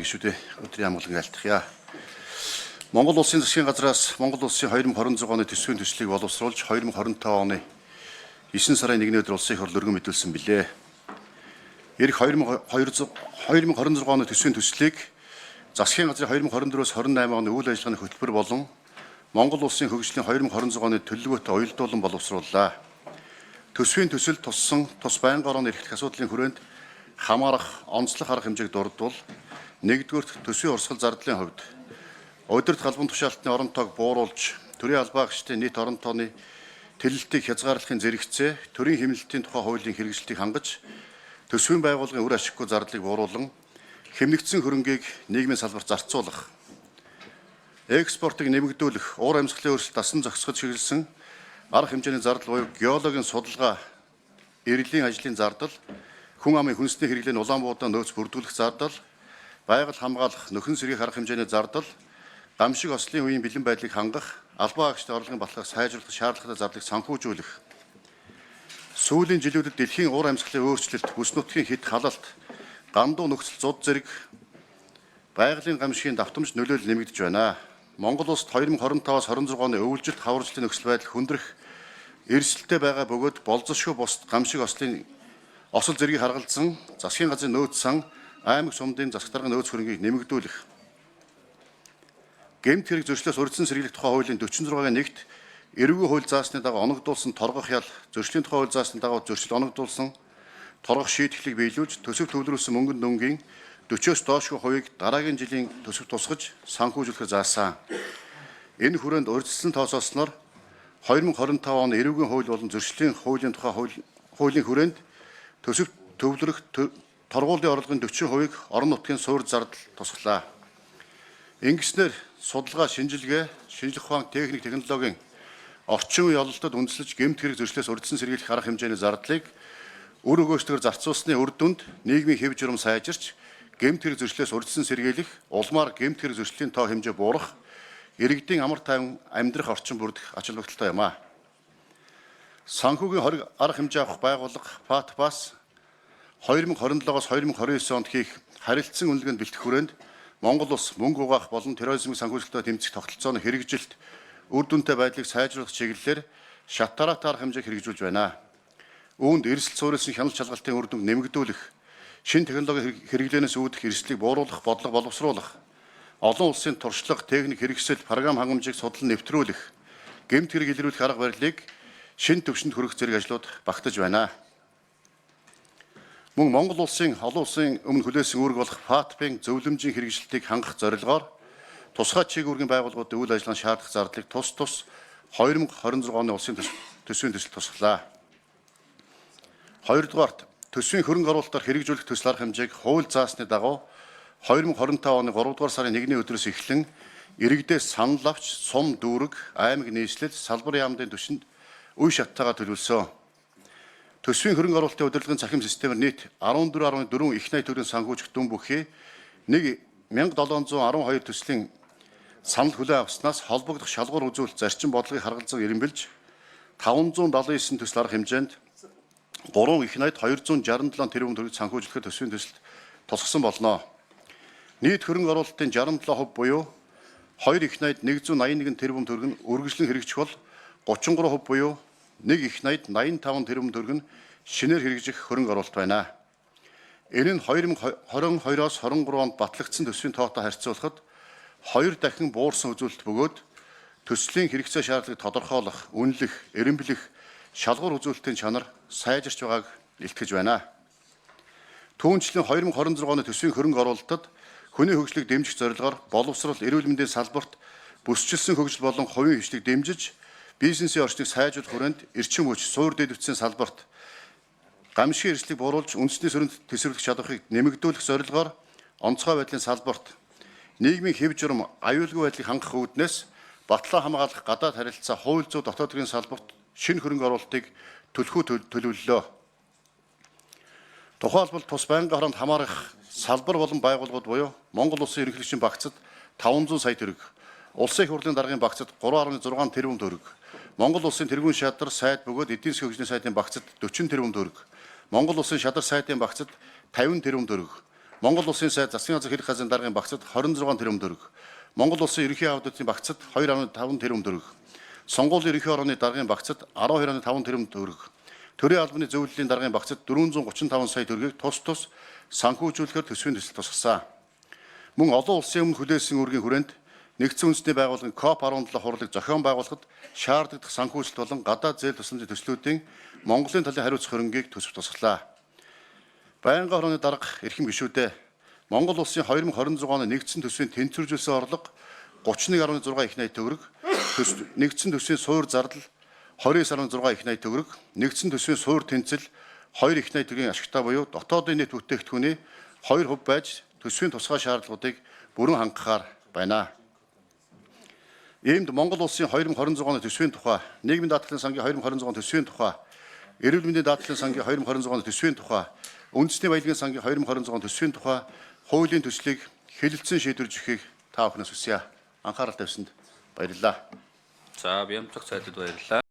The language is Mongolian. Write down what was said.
Гишүүдээ, өдрийн амгалан айлтгая. Монгол Улсын засгийн газраас Монгол Улсын 2026 оны төсвийн төслийг боловсруулж 2025 оны 9 сарын 1-ний өдөр Улсын их хурл өргөн мэдүүлсэн билээ. Ирэх 2026 оны төсвийн төслийг засгийн газрын 2024-өөс 28 оны үйл ажиллагааны хөтөлбөр болон Монгол Улсын хөгжлийн 2026 оны төлөвлөгөөтэй уялдуулан боловсрууллаа. Төсвийн төсөл туссан тус байнгын орооны эрхлэх асуудлын хүрээнд хамаарах онцлог арга хэмжээг дурдвал, нэгдүгээрт, төсвийн урсгал зардлын хувьд удирдах албан тушаалтны орон тоог бууруулж, төрийн албаа гишүүдийн нийт орон тооны тэлэлтийг хязгаарлахын зэрэгцээ төрийн хэмнэлтийн тухай хуулийн хэрэгжилтийг хангаж, төсвийн байгууллагын үр ашиггүй зардлыг бууруулан хэмнэгдсэн хөрөнгийг нийгмийн салбарт зарцуулах, экспортыг нэмэгдүүлэх, уур амьсгалын өөрчлөлт дасан зохицоход чиглэсэн арга хэмжээний зардал буюу геологийн судалгаа, эргэлийн ажлын зардал, хүн амын хүнсний хэрэглээний улаан буудаа нөөц бүрдүүлэх зардал, байгаль хамгаалах, нөхөн сэргээх арга хэмжээний зардал, гамшиг ослын үеийн бэлэн байдлыг хангах, албан хаагчдын орлогын баталгааг сайжруулах шаардлагатай зардлыг санхүүжүүлэх, сүүлийн жилүүдэд дэлхийн уур амьсгалын өөрчлөлт, бүс нутгийн хэт халалт, гандуу нөхцөл, зуд зэрэг байгалийн гамшигын давтамж нөлөөлөл нэмэгдэж байна. Монгол улсад 2025-аас 26 оны өвөлжилт хаваржлын нөхцөл байдал хүндрэх эрсдэлтэй байгаа бөгөөд болзошгүй бусад гамшиг ослын осол зэргийг харгалзан засгийн газрын нөөц сан, аймаг сумдын засаг даргын нөөц хөрөнгийг нэмэгдүүлэх, гэмт хэрэг зөрчлөөс урьдчилан сэргийлэх тухай хуулийн 46-гийн 1-т эрүүгийн хууль заасны дагуу оногдуулсан торгох ял, зөрчлийн тухай хууль заасны дагуу зөрчил оногдуулсан торгох шийтгэлийг биелүүлж, төсөв төвлөрүүлсэн мөнгөнд дүнгийн 40-оос доошгүй хувийг дараагийн жилийн төсөв тусгаж санхүүжүүлэхээр заасан. Энэ хүрээнд урьдчилан тооцоолсноор 2025 оны эрүүгийн хууль болон зөрчлийн хуулийн тухай хуулийн хүрээнд төсөв төвлөрөх торгуулийн орлогын 40%-ийг орон нутгийн суурь зардал тусгалаа. Ингэснээр судалгаа, шинжилгээ, шинжлэх ухаан, техник, технологийн орчин үеийн ололтод үндэслэж гэмт хэрэг зөрчлөөс урьдчилан сэргийлэх арга хэмжээний зардлыг үр өгөөжтэйгээр зарцуулсны үр дүнд нийгмийн хэв журам сайжирч, гэмт хэрэг зөрчлөөс урьдчилан сэргийлэх, улмаар гэмт хэрэг зөрчлийн тоо хэмжээ буурах, иргэдийн амар тайван амьдрах орчин бүрдэх ач холбогдолтой юм а. Санхүүгийн хориг арга хэмжээ авах байгууллага ФАТФ-аас 2027-оос 2029 онд хийх харилцан үнэлгээнд бэлтгэх хүрээнд Монгол улс мөнгө угаах болон терроризмыг санхүүжлэлтэй тэмцэх тогтолцооны хэрэгжилт үр дүнтэй байдлыг сайжруулах чиглэлээр шат дараатай арга хэмжээг хэрэгжүүлж байна. Үүнд эрсдэл суурилсан хяналт шалгалтын үр дүнг нэмэгдүүлэх, шинэ технологийн хэрэглээнээс үүдэх эрсдлийг бууруулах бодлого боловсруулах, олон улсын туршлага, техник хэрэгсэл, програм хангамжийг судлан нэвтрүүлэх, гэмт хэрэг илрүүлэх арга барилыг шинэ түвшинд хүргэх зэрэг ажлууд багтаж байна. Мөн Монгол улсын олон улсын өмнө хүлээсэн үүрэг болох ФАТФ-ын зөвлөмжийн хэрэгжилтийг хангах зорилгоор тусгай чийгүүргийн байгууллагуудын үйл ажиллагаанд шаардах зардлыг тус тус 2026 оны улсын төсвийн төсөл тусгалаа. Хоёрдугаарт, төсвийн хөрөнгө оруулалтаар хэрэгжүүлэх төсөл арга хэмжээг хууль заасны дагуу 2025 оны 3 дугаар сарын 1-ний өдрөөс эхлэн иргэдээс санал авч сум, дүүрэг, аймаг нийслэл, салбар яамдын түвшинд үе шаттайгаар төлөвлөсөн. Төсвийн хөрөнгө оруулалтын удирдлагын цахим системээр нийт 14.4 их 80 төгрөгийн санхүүжих дүн бүхий 1712 төслийн санал хүлээн авснаас холбогдох шалгуур үзүүлэлт, зарчим, бодлогыг харгалзан эрэмбэлж 579 төсөл арга хэмжээнд 3 их 80 267 тэрбум төгрөг санхүүжлэхэд төсвийн төсөлд тусгасан болно. Нийт хөрөнгө оруулалтын 67% буюу 2 их 80 181 тэрбум төгрөг нь үргэлжлэн хэрэгжих бол 33% буюу 1 их 80 85 тэрбум төгрөг нь шинээр хэрэгжих хөрөнгө оруулалт байна. Энэ нь 2022-оос 23 онд батлагдсан төсвийн тоотой харьцуулахад хоёр дахин буурсан үзүүлэлт бөгөөд төслийн хэрэгцээ шаардлагыг тодорхойлох, үнэлэх, эрэмблэх шалгуур үзүүлэлтийн чанар сайжирч байгааг илтгэж байна. Түүнчлэн 2026 оны төсвийн хөрөнгө оруулалтад хүний хөгжлийг дэмжих зорилгоор боловсрол, эрүүл мэндийн салбарт бүсчилсэн хөгжил болон хувийн хөгжлийг дэмжиж, бизнесийн орчныг сайжруулах хүрээнд эрчим хүч, суур дэд бүтцийн салбарт гамшигын эрсдлийг бууруулж үндэсний сөрөнд тэсвэрлэх чадварыг нэмэгдүүлэх зорилгоор онцгой байдлын салбарт нийгмийн хэв журам, аюулгүй байдлыг хангах үүднээс батлан хамгаалах, гадаад харилцаа, хууль зүйн, дотоод хэргийн салбарт шинэ хөрөнгө оруулалтыг түлхүү төлөвлөлөө. Тухайлбал, тус байнгын хороонд хамаарах салбар болон байгууллагууд буюу Монгол Улсын ерөнхийлөгчийн багцад 500 сая төгрөг, Улсын их хурлын даргын багцад 3.6 тэрбум төгрөг, Монгол Улсын тэргүүн шадар сайд бөгөөд эдийн засгийн хөгжлийн сайдын багцад 40 тэрбум төгрөг, Монгол Улсын шадар сайдын багцад 50 тэрбум төгрөг, Монгол Улсын сайд засгийн газар хэрэг газрын даргын багцад 26 тэрбум төгрөг, Монгол Улсын ерөнхий аудитын багцад 2.5 тэрбум төгрөг, сонгуулийн ерөнхий орооны даргын багцад 12.5 тэрбум төгрөг, төрийн албаны зөвлөлийн даргын багцад 435 сая төгрөгийг тус тус санхүүжүүлэхээр төсвийн төсөл тусгасан. Мөн олон улсын өмнө хүлээсэн үүргийн хүрээнд нэгдсэн үндэсний байгууллагын COP17 хурлыг зохион байгуулахад шаардлагадах санхүүжилт болон гадаад зээл тусламжийн төслүүдийн Монголын талын хариуцах хөрөнгийг төсөв тусгалаа. Байнгын хорооны дарга эрхэм гишүүдээ, Монгол улсын 2026 оны нэгдсэн төсвийн тэнцвэржүүлсэн орлого 31.6 их 80 төгрөг, нэгдсэн төсвийн суур зардал 29.6 их 80 төгрөг, нэгдсэн төсвийн суур тэнцэл 2 их 80 төгрөгийн ашигтай буюу дотоодын нийт бүтээгдэхүүний 2% байж төсвийн тусгай шаардлагуудыг бүрэн хангахаар байна. Иймд Монгол улсын 2026 оны төсвийн тухай, Нийгмийн даатгалын сангийн 2026 оны төсвийн тухай, Эрүүл мэндийн даатгалын сангийн 2026 оны төсвийн тухай, Үндэсний баялагын сангийн 2026 оны төсвийн тухай хуулийн төслийг хэлэлцэн шийдвэрж өгөхийг та бүхнээс хүсье. Анхаарал тавьсанд баярлалаа. За, Бямцах сайдад баярлалаа.